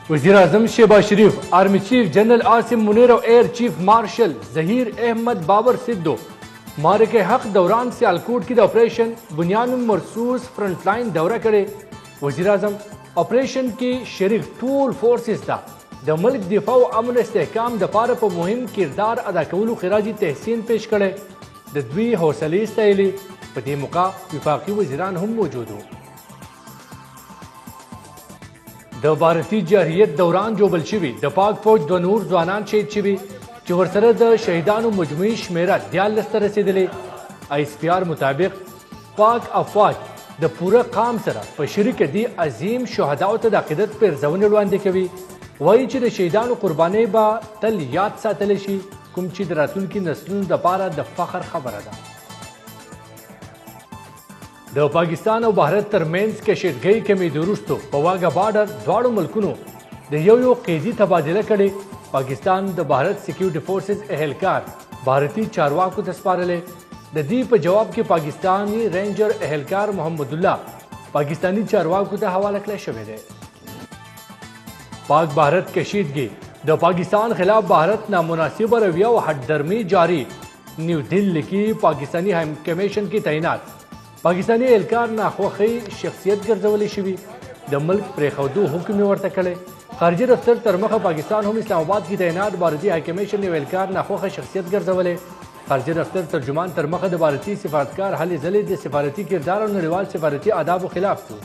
وزیراعظم شهباز شریف، آرمي چیف جنرل عاصم منیر او ایر چیف مارشل ظهیر احمد بابر سدو معرکه حق دوران سیالکوټ کې د اپریشن بنیان مرصوص فرنټ لاین دوره کړې. وزیراعظم اپریشن کې شریک ټول فورسز ته د ملک دفاع او امن استحکام د پاره په مهم کردار ادا کولو خراج تحسین پیش کړي، د دوی حوصلې ستایلې. په دې موقع وفاقي وزیران هم موجود وو. د بھارتي جارحیت دوران جوبل شوي د پاک فوج دوه نور ځوانان شهید شوي چې ورسره د شهیدانو مجموعي شمېره 13 ته رسېدلې. آی اس پي آر مطابق پاک افواج د پوره قام سره په شریکه دي عظیم شهداو ته د عقیدت پیرزونې وړاندې کوي، وایي چې د شهیدانو قربانۍ به تل یاد ساتل شي، کوم چې د راتلونکي نسلونو دپاره د فخر خبره ده. د پاکستان او بھارت ترمنځ کشیدګۍ کمېدو وروسته په واګه بارډر دواړو ملکونو د یو یو قیدي تبادله کړې. پاکستان د بھارت سکیورټي فورسز اهلکار بھارتي چارواکو ته سپارلی. د دې په جواب کې پاکستاني رینجر اهلکار محمد الله پاکستاني چارواکو ته حواله کړی شوی دی. پاک بھارت کشیدګي، د پاکستان خلاف بھارت نامناسبه رویه او حددرمي جاري. نیو دهلي کې پاکستاني های کمیشن کې تعینات پاکستاني اهلکار ناخوښۍ شخصیت ګرځولی شوي، د ملک پرېښودو حکم یې ورته کړی. خارجي دفتر تر مخه پاکستان هم اسلام آباد کې تعینات بھارتي های کمیشن یو اهلکار ناخوښه شخصیت ګرځولی. خارجي دفتر ترجمان تر مخه د بھارتي سفارتکار هلې ځلې د سفارتي کردار او نړیوال سفارتي آدابو خلاف دي.